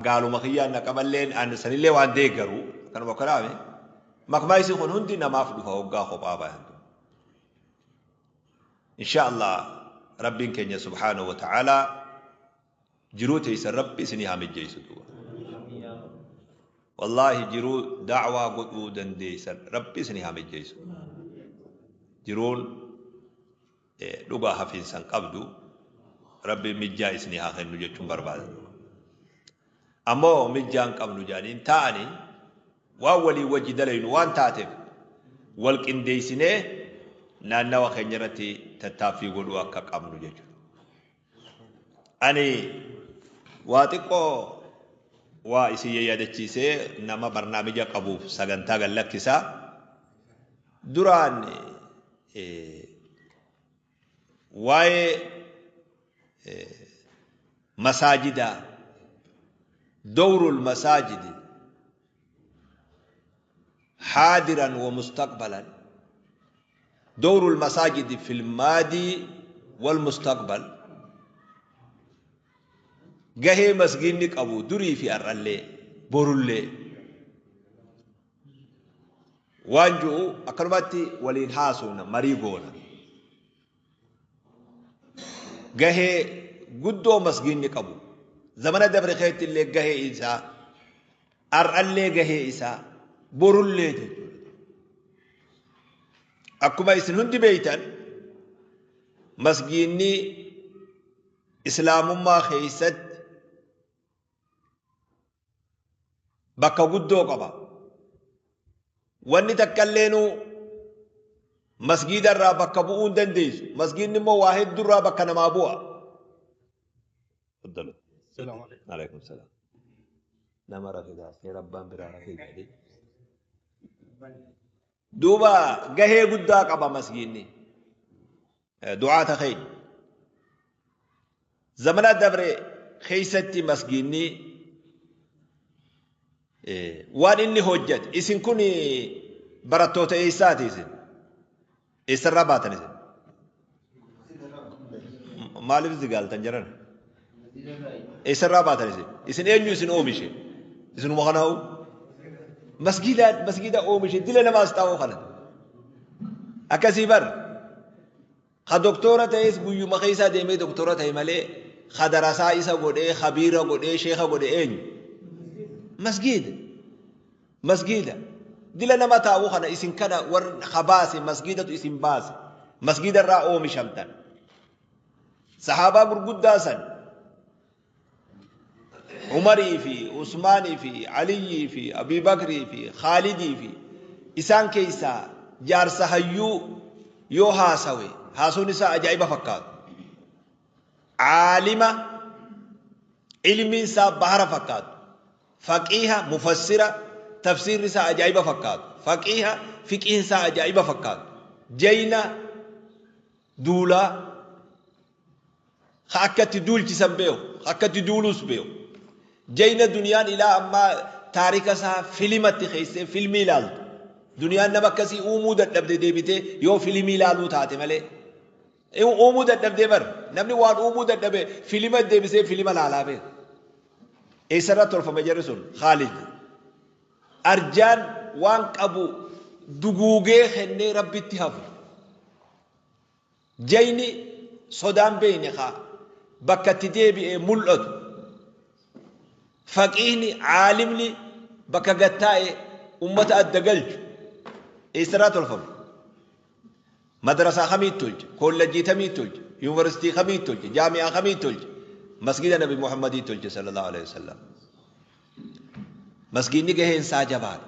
Gaaluma kiyyaan na qaballeen ani sanillee waan deeggaru kanuma kanaame makmaayisi kun hundi namaaf dhufa hoggaa kophaa bayan. Insha Allah Rabbiin keenya subhaanahu wa ta'aalaa jiruu teessan Rabbi isinii haa mijjeessu duuba. Wallaahi jiruu da'waa godhuu dandeessan Rabbi isinii haa mijjeessu. Jiruun dhugaa hafiinsan qabdu Rabbi mijjaa isinii haa kennu jechuun barbaada. Ammoo mijjaan qabnu jedhanii taa'anii waan walii wajji dalaynu waan taateef wal qindeessinee naannawa keenya irratti tattaaffii godhuu akka qabnu jechuudha. Ani waa xiqqoo waa isin yaadachiisee nama barnaamija qabuuf sagantaa gad lakkisaa. Duraan waa'ee masaajidaa, dawrul masaajidi haadiran wa mustaqbalan, dawrul masaajidi fil maadii wal mustaqbal, gahee masgiinni qabu durii fi har'allee borullee waan ji'u akkanumatti waliin haasofna, marii goona. Gahee guddoo masgiinni qabu zamana dabre keessatti illee gahee isaa, har'allee gahee isaa, borullee jechuudha. Akkuma isin hundi beeytan masgiinni islaamummaa keessatti bakka guddoo qaba. Wanni takka illeenuu masgiida irraa bakka bu'uu hin dandeessu. Masgiidni immoo waa hedduu irraa bakka namaa bu'a. Alaikum salaam. Nama rafidaa seera abbaan biraa rafee jedhee. Duuba gahee guddaa qaba masgiidni. Du'aata keenya. Zamana dabre keessatti masgiidni waan inni hojjete, isin kun barattoota eessaati isin? Eessarraa baatan isin? Maaliif zigaaltan jiran? Eessarraa baatan isin? Isin eenyu isin oomishe? Isinuma kanaa'u? Masgiida masgiida oomishe dila namaas ta'uu kana. Akkasii bar. Ka doktora ta'es guyyuma keessaa deemee doktora ta'e malee ka darasaa isa godhee, kabiira godhee, sheeka godhe eenyu? Masgiida. Masgiida. Dila nama taa'u kana isin kana warra ka baase masgiidatu isin baase. Masgiida irraa oomishamtan. Sahaabaa gurguddaa san Umarii fi Usmaanii fi Aliyyii fi Abii Bakrii fi Khaalidii fi isaan keessaa jaarsa hayyuu yoo haasawe haasawni isaa ajaa'iba fakkaatu. Aalima ilmiin isaa bahara fakkaatu. Faqiiha mufassira tafsiirri isaa ajaa'iba fakkaatu. Faqiiha fiqiin isaa ajaa'iba fakkaatu. Jayna duulaa ka akka itti duulchisan beeku, ka akka itti duuluus beeku. Jayna duniyaan ilaa ammaa taarika isaa filimatti keessee filmii ilaaltu. Duniyaan nama akkasii uumuu dadhabde deebitee yoo filimii ilaaluu taate malee. Uumuu dadhabdee bar, namni waan uumuu dadhabe filima deebisee filima laalaa beeku. Eessarraa tolfame jarri sun? Khaalid. Arjaan waan qabu duguugee kennee Rabbitti hafu. Jayni sodaan beeyne ka bakka itti deebi'ee mul'atu. Faqiihni, caalimni bakka gad taa'e ummata adda galchu. Eessarraa tolfame? Madrasaa kamiitti tolche? Kollejjii tamiitti tolche? Yuunivarsiitii kamiitti tolche? Jaami'aa kamiitti tolche? Masgiida Nabi Muhammadii tolche sallallahu alaihi wasallam. Masgiidni gaheen isaa jabaadha.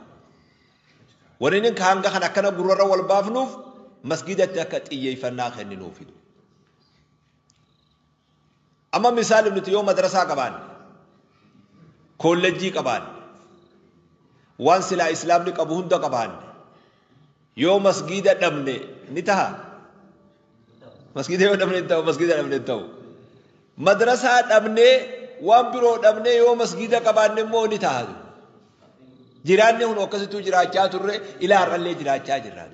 Wanni inni hanga kan akkana gurrarra wal baafnuuf masgiidatti akka xiyyeeffannaa kenninuufi. Amma misaali nuti yoo madrasaa qabaanne, kollejjii qabaanne, waan silaa islaamni qabu hunda qabaanne, yoo masgiida dhabne ni taha? Masgiida yoo dhabne hin ta'u, masgiida dhabne hin ta'u. Madrasaa dhabnee waan biroo dhabnee yoo masgiida qabaanne immoo ni taha. Jiraanni kun akkasittuu jiraachaa turre, ilaa har'allee jiraachaa jirra.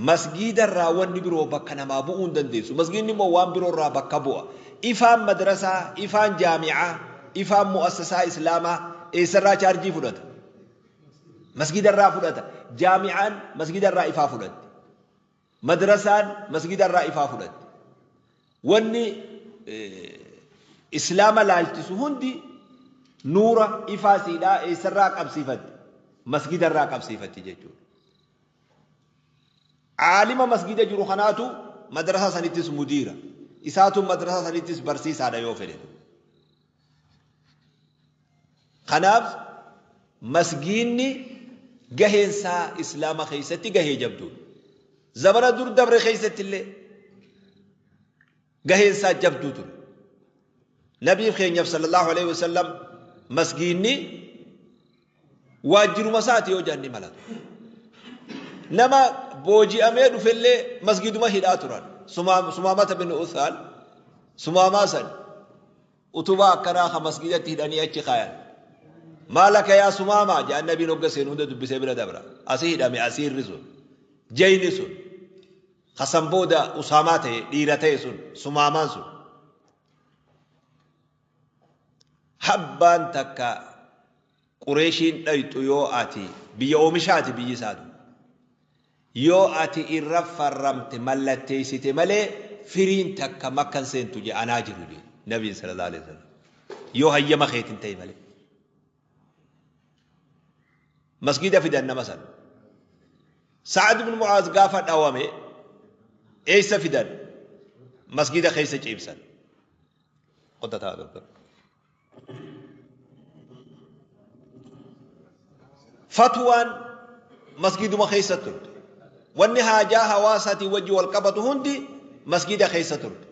Masgiida irraa wanni biroo bakka namaa bu'uu hin dandeessu. Masgiidni immoo waan biroo irraa bakka bu'a. Ifaan madrasaa, ifaan jaami'aa. Ifaan mu'assasaa Islaamaa eessarraa chaarjii fudhata? Masgidarraa fudhata. Jaami'aan masgidarraa ifaa fudhatti. Madrasaan masgidarraa ifaa fudhatti. Wanni Islaama laalchisu hundi nuura ifaa siidhaa eessarraa qabsiifatti? Masgidarraa qabsiifatti jechuudha. Aalima masgida jiru kanaatu madrasaa sanittis mudiira. Isaatu madrasaa sanittis barsiisaadha yoo fedhe. Kanaaf masgiinni gaheensaa Islaama keessatti gahee jabduudha. Zamana dur dabre keessatti illee gaheensaa jabduu ture. Nabiif keenyaaf sallallahu alaihi wasallam masgiinni waajjiruma isaati yoo jedhan ni malatu. Nama booji'amee dhufellee masgiduma hidhaa turan. Sumaamata bin Uthaal sumaamaa san utubaa akkanaa ka masgidatti hidhanii achi kaayan. Maalaka yaa sumaamaa jedhan nabiin hogga seenu hunda dubbisee bira dabra. Asii hidhame asiirri sun. Jayni sun. Kasan booda Usaamaa ta'e dhiira ta'e sun sumaamaan sun. Habbaan takka Qureeshiin dhayxu yoo ati biyya oomishaati biyyi isaatu. Yoo ati irra farramte mallatteessite malee firiin takka makkan seentu je anaa jiru je nabiin sallallahu alaihi wasallam. Yoo hayyama keetiin ta'e malee. Masgida fidan nama san. Sa'ad ibn Mu'aaz gaafa dhawame eessa fidan? Masgida keessa ciibsan. Qotataa doktor. Fatwaan masgiduma keessa turte. Wanni haajaa hawaasaatiin wajji wal qabatu hundi masgida keessa turte.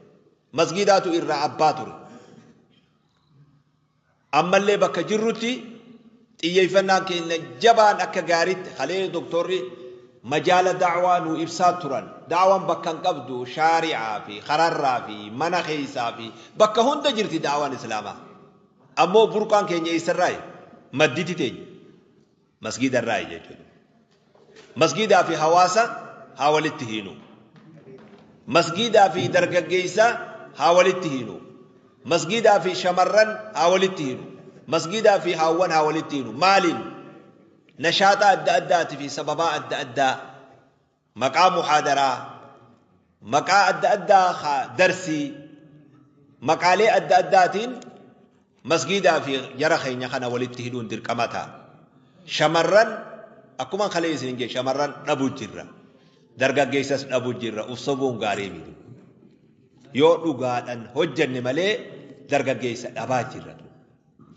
Masgidaatu irraa abbaa ture. Ammallee bakka jirrutti xiyyeeffannaan keenya jabaan akka gaariitti kalee doktorri majaala da'waa nu ibsaa turan. Da'waan bakka hin qabdu shaari'aa fi kararraa fi mana keessaa fi bakka hunda jirti da'waan Islaamaa. Ammoo burqaan keenya eessarraayi? Madditi teenya. Masgiidarraayi jechuudha. Masgiidaa fi hawaasa haa walitti hiinu. Masgiidaa fi dargaggeessa haa walitti hiinu. Masgiidaa fi shamarran haa walitti hiinu. Masgiidaa fi haawwan haa walitti hiinu. Maaliin? Nashaaxa adda addaatii fi sababaa adda addaa maqaa muhaadaraa, maqaa adda addaa darsii, maqaalee adda addaatiin masgiidaa fi jara keenya kana walitti hidhuun dirqama ta'a. Shamarran akkuma kalee isin jedhe shamarran dhabuu jirra. Dargaggeessas dhabuu jirra. Uf sobuun gaarii miti. Yoo dhugaadhaan hojjenne malee dargaggeessa dhabaa jirra.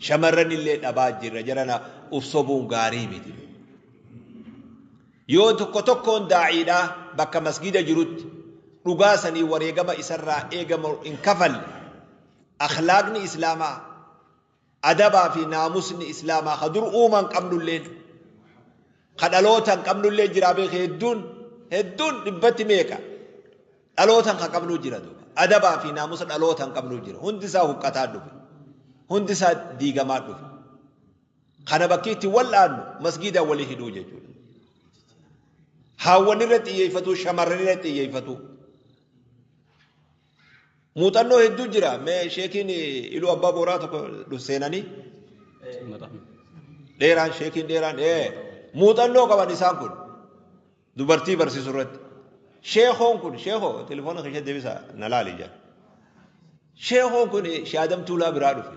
Shamarran illee dhabaa jirra. Jarana uf sobuun gaarii miti. Yoo tokko tokkoon daa'iidhaa bakka masgida jirutti dhugaa sanii wareegama isarraa eegamu hin kafalle akhlaaqni Islaamaa adabaa fi naamusni Islaamaa ka dur uumaan qabnulleen ka dhalootaan qabnullee jiraa beeke hedduun hedduun dhibbatti meeqa dhalootaan ka qabnuu jira duuba adabaa fi naamusa dhalootaan qabnuu jira hundi isaa huqqataa dhufe hundi isaa diigamaa dhufe kana bakki itti wal'aannu masgiida walii hidhuu jechuudha. Haawwan irra xiyyeeffatu shamarran irra xiyyeeffatu. Muuxannoo hedduu jira. Mee sheekiin Iluu Abbaa Booraa tokko seenanii dheeraan sheekiin dheeraan muuxannoo qaban isaan kun dubartii barsiisuu irratti. Sheekoon kun sheekoo telefoona keessa deebisa na laali jedha. Sheekoon kun Sheek Adam Tuulaa biraa dhufe.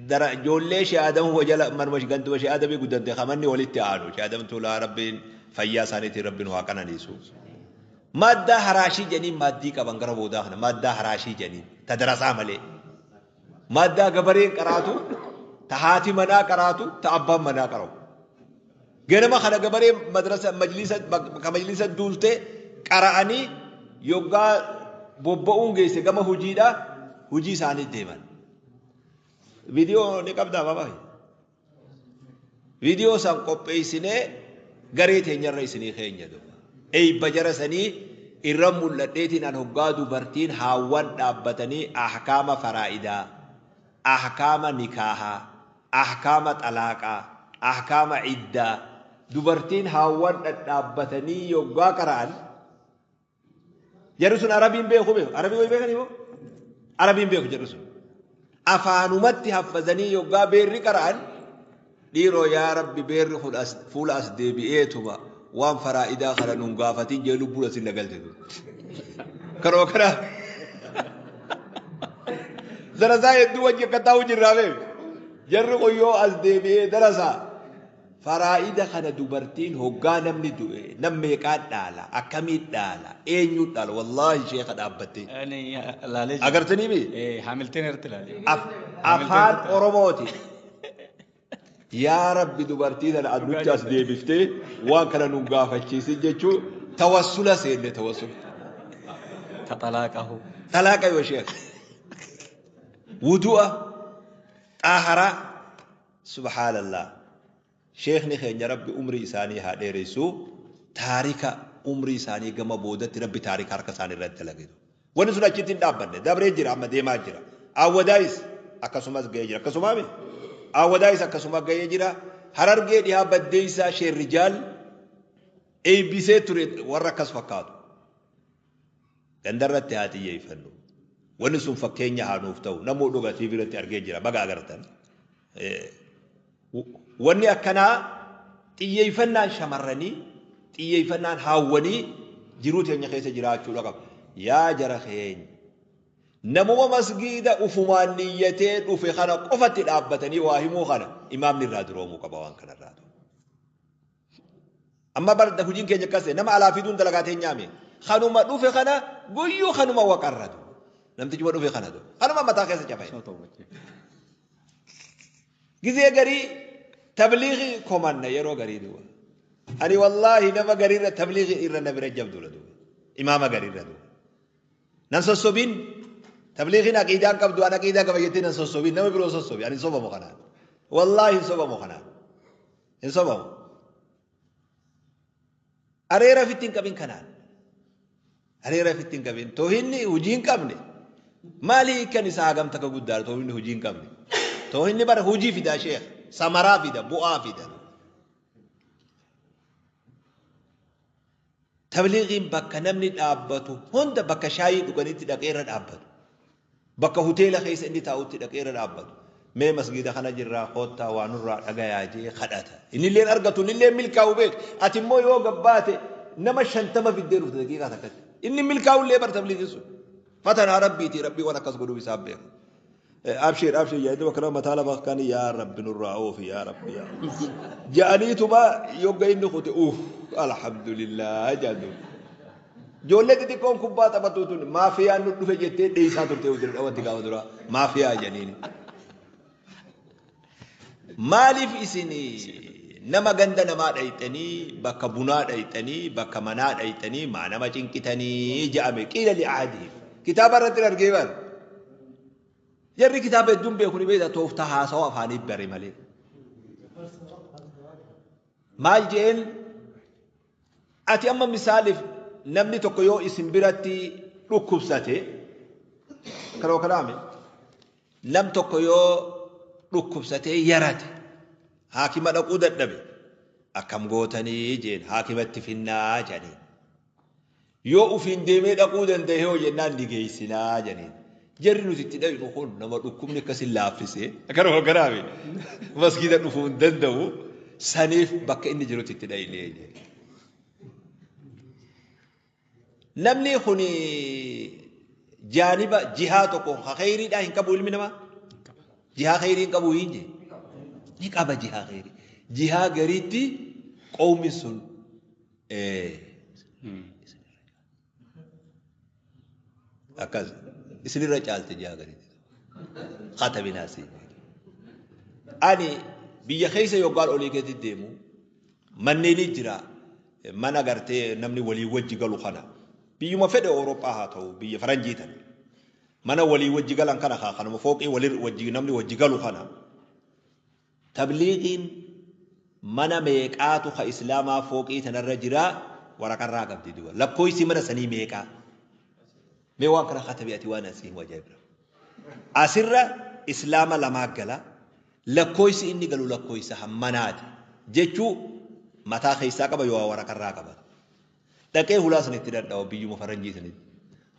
Dara ijoollee Sheek Adam jala manuma ganduma Sheek Adamii guddante kamanni walitti aanu Sheek Adam Tuulaa rabbiin fayyaa isaaniitiin rabbiin waa qananiisu. Maaddaa haraashii jedhaniin maaddii qaban gara boodaa kana maaddaa haraashii jedhaniin ta darasaa malee. Maaddaa gabareen qaraatu ta haati manaa qaraatu ta abbaan manaa qara'u. Ganama kana gabareen madrasa majlisa ka majlisa duultee qara'anii yoggaa bobba'uun geesse gama hojiidhaa hojii isaanii deeman. Viidiyoo ni qabdaa baabaa? Viidiyoo san qopheessinee garee teenyarra isinii keenya duuba. Eebba jara sanii irra mul'adheetiin an hoggaa dubartiin haawwan dhaabbatanii ahkaama faraa'idaa, ahkaama nikaahaa, ahkaama xalaaqaa, ahkaama iddaa dubartiin haawwan dhadhaabbatanii yoggaa qara'an jarri sun arabiin beeku beeku arabii wayi beekanii moo arabiin beeku jarri sun. Afaanumatti haffazanii yoggaa beerri qara'an dhiiroo yaa Rabbi beerri kun as fuula as deebi'eetuma waan faraa'idaa kana nun gaafatin jee lubbuun asin nagalte. Karoo kana darasaa hedduu wajji akka taa'u jirraa beeku. Jarri kun yoo as deebi'ee darasaa faraa'ida kana dubartiin hoggaa namni du'e nam meeqaa dhaala, akkamii dhaala, eenyu dhaala, wallaahi sheeka dhaabbattee. Ani laalee jira. Agartanii mi? Haamilteen irratti laalee. Afaan Oromooti. Yaa Rabbi dubartii tana addutti as deebiftee waan kana nun gaafachiisin jechuu tawassula seenne tawassula. Taxalaaqahu. Talaaqa yoo sheek. Wudu'a xaaharaa subhaanallah. Sheekni keenya Rabbi umrii isaanii haa dheeressu, taarika umrii isaanii gama boodatti Rabbi taarika harka isaanii irratti dalage. Wanni sun achitti hin dhaabbanne, dabree jira, amma deemaa jira. Awwadaayis akkasumas ga'ee jira. Akkasumaami? Awwadaayis akkasuma ga'ee jira. Harargee dhihaa baddeessaa Sheerrijaal eebbisee ture warra akkas fakkaatu. Gandarratti haa xiyyeeffannu. Wanni sun fakkeenya haa nuuf ta'u. Namuu dhugatii biratti argee jira. Baga agartan. Wanni akkanaa xiyyeeffannaan shamarranii, xiyyeeffannaan haawwanii jiruu teenya keessa jiraachuudha qaba. Yaa jara keenya, namuma masgiida ufumaan niyyatee dhufe kana qofatti dhaabbatanii waa himuu kana imaamni irraa duroomuu qaba waan kanarraa. Amma bar hojiin keenya akkas ta'e, nama alaa fiduun dalagaa teenyaame. Kanuma dhufe kana guyyuu kanuma waqarratu. Namtichuma dhufe kana kanuma mataa keessa cafaye. Gizee garii tabliigii komanna yeroo garii duuba. Ani wallaahi nama gariirra tabliigii irra na bira jabduudha duuba. Imaama gariirra duuba. Nan sossobiin tabliigiin aqiidaan qabdu an aqiidaa qaba jettee nan sossobiin, nama biroo sossobi, ani hin sobamu kanaan. Wallaahi hin sobamu kanaan. Hin sobamu. Areera ofitti hin qabin kanaan. Areera ofitti hin qabin. Toohinni hojii hin qabne. Maali hiikkan isaa hagam takka guddaadha toohinni hojii hin qabne. Toohinni bara hojii fida sheekh. Samaraa fida, bu'aa fida. Tabliigiin bakka namni dhaabbatu hunda bakka shaayii dhuganitti dhaqee irra dhaabbatu. Bakka hoteela keessa inni taa'utti dhaqee irra dhaabbatu. Mee masgiida kana jirraa koottaa waa nurraa dhagayaa jee kadhata. Inni illeen argatu, inni illeen milkaa'u beek. Ati immoo yoo gabbaate nama 50 fiddee dhufte daqiiqaa takkatti. Inni milkaa'u illee bar tabliigiin sun. Fatanaa Rabbiiti, Rabbii waan akkas godhuuf isaaf beeka. Abshir abshir jedhanii bakka nama mataa lafa kan yaa Rabbi nurraa oofi yaa Rabbi yaa ja'aniituma yogga inni kute uuf alhamdulillah jedhu. Ijoollee xixiqqoon kubbaa taphattu tun maafiyaan nu dhufe jettee dheessaa turte hojii dhawatti gaafa duraa maafiyaa jedhaniini. Maaliif isin nama ganda namaa dhayxanii, bakka bunaa dhayxanii, bakka manaa dhayxanii maa nama cinqitanii jedhame qiila li'aadihim. Kitaaba irratti argee bar. Jarri kitaaba hedduun beeku ni beekta, tooftaa haasawaa afaanii bare malee. Maal jeen ati amma misaaliif namni tokko yoo isin biratti dhukkubsate karoo kanaame nam tokko yoo dhukkubsatee yarate haakima dhaquu dadhabe akkam gootanii jeen haakimatti finnaa jedhaniin. Yoo ufiin deemee dhaquu danda'e hoo jennaan ni geessinaa jedhaniin. Jarri nuti itti dhaqnu kun nama dhukkubni akkasin laaffise karoo kanaame masgiida dhufuu hin danda'u saniif bakka inni jirutti itti dhaqnee jedhe. Namni kun jaaniba jihaa tokko khayriidhaa hin qabu ilmi namaa. Jihaa khayrii hin qabu hin jee. Ni qaba jihaa khayrii. Jihaa gariitti qawmi sun akkas isinirra caalte jihaa gariitti. Katabinaasi. Ani biyya keessa yoggaan olii keetti deemu manneeni jira. Mana gartee namni walii wajji galu kana. Biyyuma fedhe Awurooppaa haa ta'u biyya faranjii tana. Mana walii wajji galan kana haa kanuma fooqii walii wajji namni wajji galu kana. Tabliigiin mana meeqaatu ka Islaamaa fooqii tanarra jira waraqarraa qabdi duba. Lakkoofsi mana sanii meeqaa? Mee waan kana katabi ati waan asii himu ajaa'ibra. Asirra Islaama lamaa gala. Lakkoofsi inni galu lakkoofsa hammanaati jechuu mataa keessaa qaba yoo waraqarraa qaba. Dhaqee hulaa sanitti dhadhaa'u biyyuma faranjii sanitti.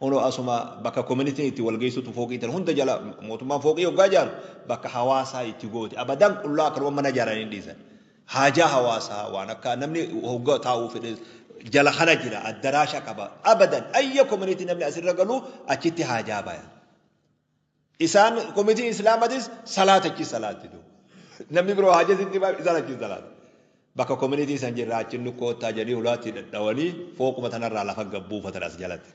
Hunoo asuma bakka koominitiin itti walgeessutu fooqii tan hunda jala mootummaan fooqii hoggaa ijaaru bakka hawaasaa itti goote. Abadan qullaa akkanuma mana ijaaranii dhiisan. Haajaa hawaasaa waan akka namni hoggaa taa'uu fedhe jala kana jira addaraasha qaba. Abadan ayya koominitii namni asirra galu achitti haajaa baya. Isaan koominitiin islaamatis salaata achi salaatti. Namni biroo haajaa sitti baay'ee isaan achi salaata. Bakka koominitii san jirra achi nu koottaa jedhanii ulaatti dhadhawanii fooquma tanarraa lafa gabbuufatan as jalatti.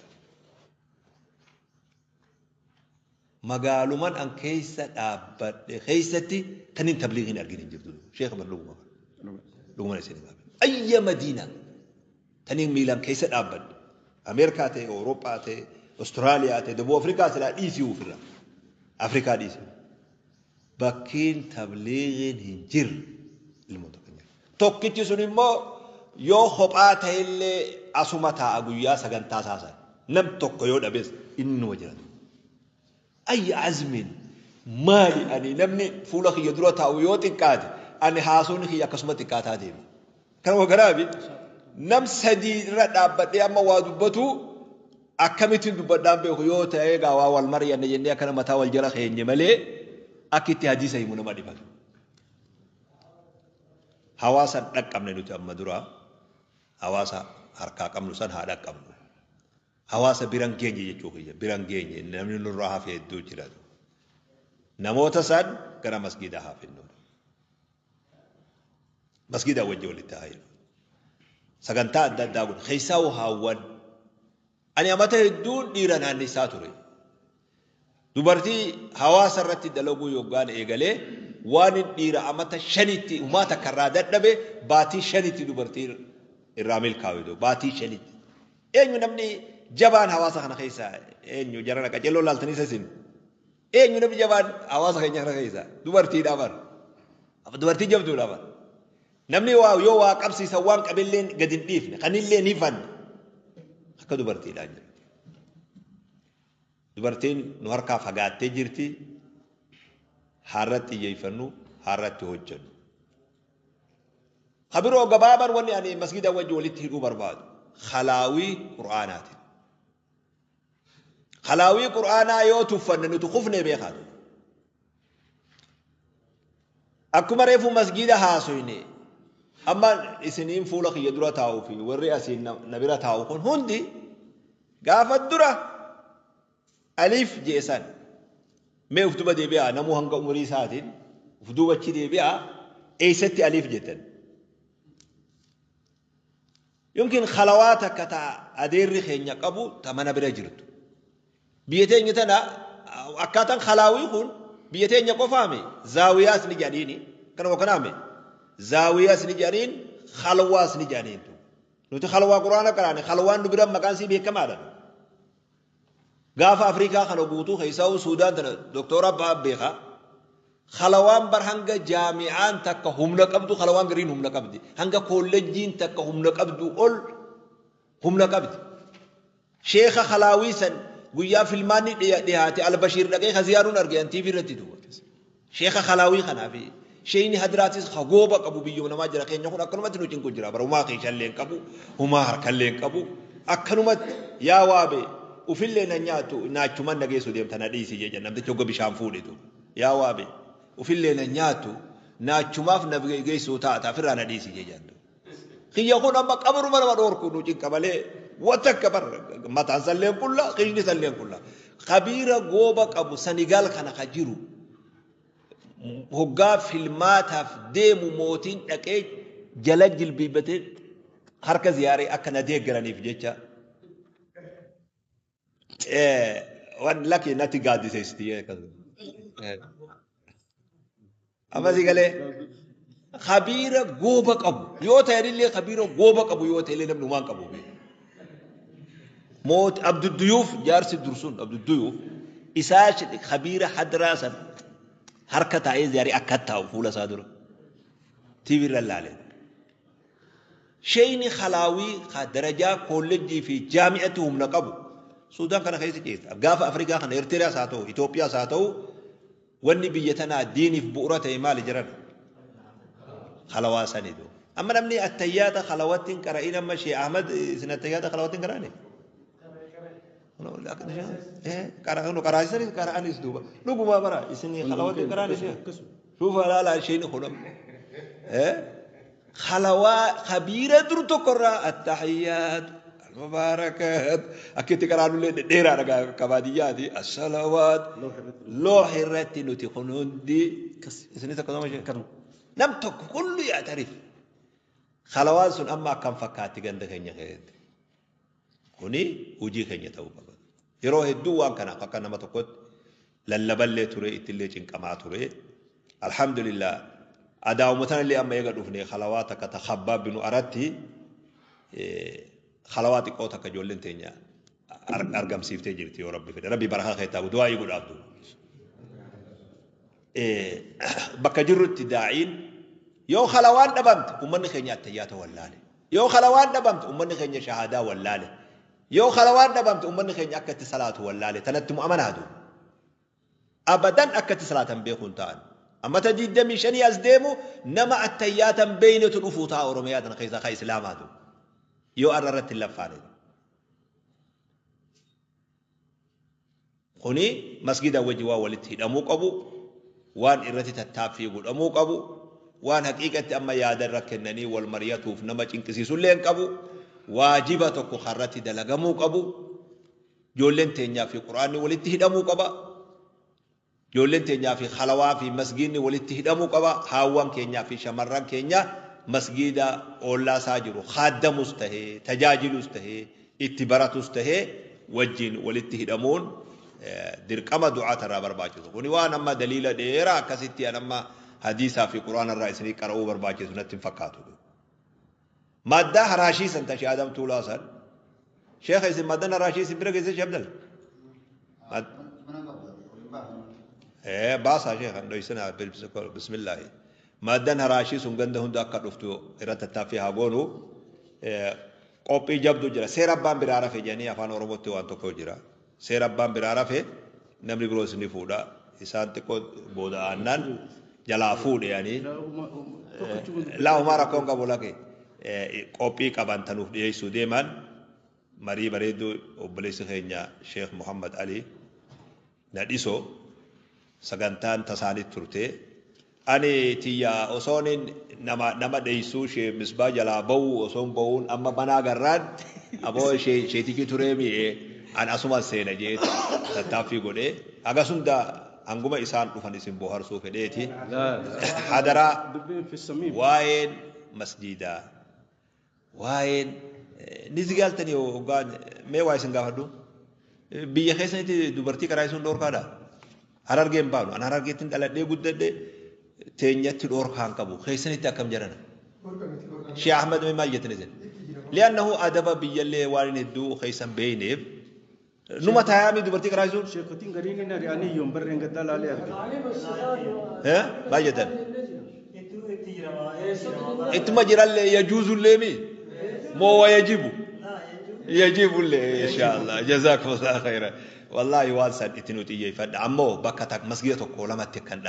Magaaluman an keessa dhaabbadhe keessatti tanin tabliigiin argin hin jirtu. Sheekh bar dhuguma. Dhuguma isin himaa. Ayya Madiina tanin miilaan keessa dhaabbadhe. Ameerikaa ta'e, Awurooppaa ta'e, Awustiraaliyaa ta'e, Daboo Afrikaa silaa dhiisii ofirra. Afrikaa dhiisii. Bakkiin tabliigiin hin jirre ilmoon tokko hin jiru. Tokkichi sun immoo yoo kophaa ta'ellee asuma taa'a guyyaa sagantaa saasan. Nam tokko yoo dhabes inni numa jira. Ayya azmiin maali ani namni fuula kiyya dura taa'u yoo xiqqaate ani haasofni kiyya akkasuma xiqqaataa deema. Kanuma garaabi nam sadii irra dhaabbadhee amma waa dubbatu akkamittiin dubbadhaan beeku yoo ta'e egaa waa wal mari'anne jennee akkana mataa wal jala keenye malee akka itti hadiisa himu nama dhibatu. Hawaasa dhaqqabne nuti amma dura hawaasa harkaa qabnu san haa dhaqqabnu. Hawaasa biran geenye jechuu kiyya biran geenye namni nurraa hafe hedduu jira. Namoota san gara masgiidaa haa finnu. Masgiidaa wajji walitti haa hidhu. Sagantaa adda addaa godhu keessaa haawwan. Ani amata hedduun dhiira naannessaa ture. Dubartii hawaasa irratti dalaguu yoggaan eegalee waan dhiira amata shanitti humaa takka irraa dadhabe baatii shanitti dubartii irraa milkaa'u baatii shanitti. Eenyu namni jabaan hawaasa kana keessa eenyu jarana qaceelloo laaltanii isa isin eenyu namni jabaan hawaasa keenya kana keessa dubartiidha bar dubartii jabduudha bar namni waa yoo waa qabsiisan waan qabilleen gadi hin dhiifne kanillee ni fanne akka dubartiidhaan jiru. Dubartiin nu harkaa fagaattee jirti haarratti xiyyeeffannu haarratti hojjennu. Kabiroo gabaaban wanni ani masgida wajji walitti hidhuu barbaadu khalaawii qur'aanaati. Khalaawii qur'aanaa yoo tuffanne nuti kufnee beekaatu. Akkuma reefu masgida haasoyne amma isiniin fuula kiyya dura taa'uu fi warri asiin na bira taa'u kun hundi gaafa dura aliif jeesan mee uf duba deebi'aa namuu hanga umurii isaatiin uf duuba achi deebi'aa eessatti aliif jettan. Yumkin khalawaa takka ta adeerri keenya qabu ta mana bira jirtu. Biyya teenya tana akkaataan khalaawii kun biyya teenya qofaame zaawiyaas ni jedhaniini kanuma kanaame zaawiyaas ni jedhaniin khalwaas ni jedhaniin. Nuti khalwaa quraana qaraane khalwaan nu bira maqaan sii beekamaadha. Gaafa Afrikaa kana guutuu keessaa Suudaan tana doktora Abbaa beekaa. Khalawaan bar hanga jaami'aan takka humna qabdu khalawaan gariin humna qabdi. Hanga koolleejjiin takka humna qabdu ol humna qabdi. Sheekha khalaawii san guyyaa filmaanni dhiyaate Albashiir dhaqee ka ziyaaruun arge an TV irratti duuba. Sheekha khalaawii kanaafi sheeyni hadiraatis hagooba qabu biyyuma namaa jira keenya kun akkanumatti nu cinqu jira bara humaa keeshallee hin qabu humaa harkallee hin qabu akkanumatti yaa waabe ufillee na nyaatu naachuman na geessu deemta na dhiisi jecha namtichi hogga bishaan fuudhetu yaa waabe ufillee na nyaatu naachumaaf na geessu taata ofirraa na dhiisi jechaan. Kiyya kun amma qabaruma nama dhoorku nu cinqa malee wanta akka bar mataan salleen qulla qishni salleen qulla. Kabiira gooba qabu Sanigaal kana ka jiru hoggaa filmaataaf deemu mootiin dhaqee jala jilbiibatee harka ziyaaree akka na deeggaraniif jecha. Waan lakki natti gaaddiseesti. Amma si galee kabiira gooba qabu yoo ta'e illee kabiira gooba qabu yoo ta'e illee namni waan qabu. Moot Abdudduyuuf jaarsi dursun Abdudduyuuf isaa kabiira hadiraa san harka taa'ee ziyaarii akka taa'u fuula isaa dura. TV irra ilaalee. Sheeyni khalaawii ka darajaa koolleejjii fi jaami'atti humna qabu Suudaan kana keessa keessa gaafa Afrikaa kana Eertiriyaas haa ta'u Itoophiyaas haa ta'u wanni biyya tanaa diiniif bu'uura ta'e maali jiran khalawaa sanitu. Amma namni attayyaata khalawatti hin qara'in amma Shee Ahmad isin attayyaata khalawatti hin qara'ani? Qaraasisanis qara'anis duuba. Dhugumaa bara isinii khalawatti qara'anis. Shuufa laala isheen kun khalawaa kabiira dur tokkorraa attahiyyaat almubaarakaat akkitti qaraanullee dhedheeraadha kabaadiyyaati assalawaat loox irratti nuti kun hundi isinis akkasuma ishee nam tokko kullu yaatarif khalawaan sun amma akkam fakkaatti ganda keenya keessatti kuni hojii keenya ta'uu qaba. Yeroo hedduu waan kanaaf akka nama tokkotti lallaballee ture ittillee cinqamaa ture. Alhamdulillah adaa'uma tanallee amma eega dhufne khalawaa takka ta Khabbaab binu Aratti khalawaa xiqqoo takka ijoolleen teenya argamsiiftee jirti yoo Rabbi fedhe. Rabbi barakaa keessaa du'aayii godhaaf duuba. Bakka jirrutti daa'iin yoo khalawaan dhabamte ummanni keenya attayyaata wallaale. Yoo khalawaan dhabamte ummanni keenya shahaadaa wallaale. Yoo khalawaan dhabamte ummanni keenya akka itti salaatu wallaale. Tanatti mu amanaa duuba. Abadan akka itti salaatan beekuun ta'an. Ammata 25 as deemu nama attayyaatan beeynetu dhufuu ta'a Oromiyaa tana keessaa ka Islaamaa duuba. Yoo arra irratti hin laffaane. Kuni masgida wajji waan walitti hidhamuu qabu, waan irratti tattaaffii godhamuu qabu, waan haqiiqatti amma yaada irra kennanii wal mariyatuuf nama cinqisiisullee hin qabu, waajiba tokko karratti dalagamuu qabu, ijoolleen teenyaa fi Qur'aanni walitti hidhamuu qaba, ijoolleen teenyaa fi khalawaa fi masgiidni walitti hidhamuu qaba, haawwan keenyaa fi shamarran keenya masgiida oollaa isaa jiru kaaddamus tahee, tajaajilus tahee, itti baratus tahee wajjin walitti hidhamuun dirqama du'aata irraa barbaachisu. Kuni waan amma daliila dheeraa akkasitti an amma hadiisaa fi Qur'aana irraa isinii qara'uu barbaachisu natti hin fakkaatu. Maddaa haraashii san tashi Adam Tuulaa san. Sheekha isin maddaan haraashii isin bira geesse Sheekh Abdalla. Baasaa sheekha dhoysina bismillaahi. Maddaan haraashii sun ganda hunda akka dhuftu irratti tattaaffii haa goonu. Qophii jabdu jira. Seera abbaan biraa rafe jedhanii afaan Oromootti waan tokko jira. Seera abbaan biraa rafe namni biroos ni fuudha. Isaan xiqqoo booda aannaan jalaa fuudhe yaanii. Laa homaa rakkoon qabu lake qophii qaban tanuuf dhiyeessuu deeman marii bareedduu obboleessi keenya Sheekh Muhammad Ali Nadhiso sagantaan tasaanit turte. Ani tiyya osoonin nama dheessuu ishee misbaa jalaa ba'uu osoon ba'uun amma banaa garraan aboo ishee sheetichi turee mi'ee an asuma seena jee tattaaffii godhee hagas hunda hanguma isaan dhufan isin boharsuu fedheeti. Hadaraa waa'een masjiidaa waa'een ni zigaaltanii hoggaa mee waa isin gaafadhu biyya keessanitti dubartii karaa isuun dhoorkaadha. Harargeen baanu an harargeettiin dhaladhee guddadhe teenyatti dhoorkaa hin qabu keessanitti akkam jedhana. Shee Ahmed mee maal jettan isin? Li'annahu adaba biyyallee waan inni hedduu keessan beeyneef numa taayaamii dubartii karaa isuun. Sheekotiin gariin hin ari'anii yoon barreen gaddaa laalee arge. Maal jettan? Ittuma jirallee yajuuzullee mi? Moo wa yajibu? Yajibullee inshaallah. Jazaakumullah khayran. Wallaahi waan san itti nu xiyyeeffadha. Ammoo bakka tak masgida tokko lamatti kan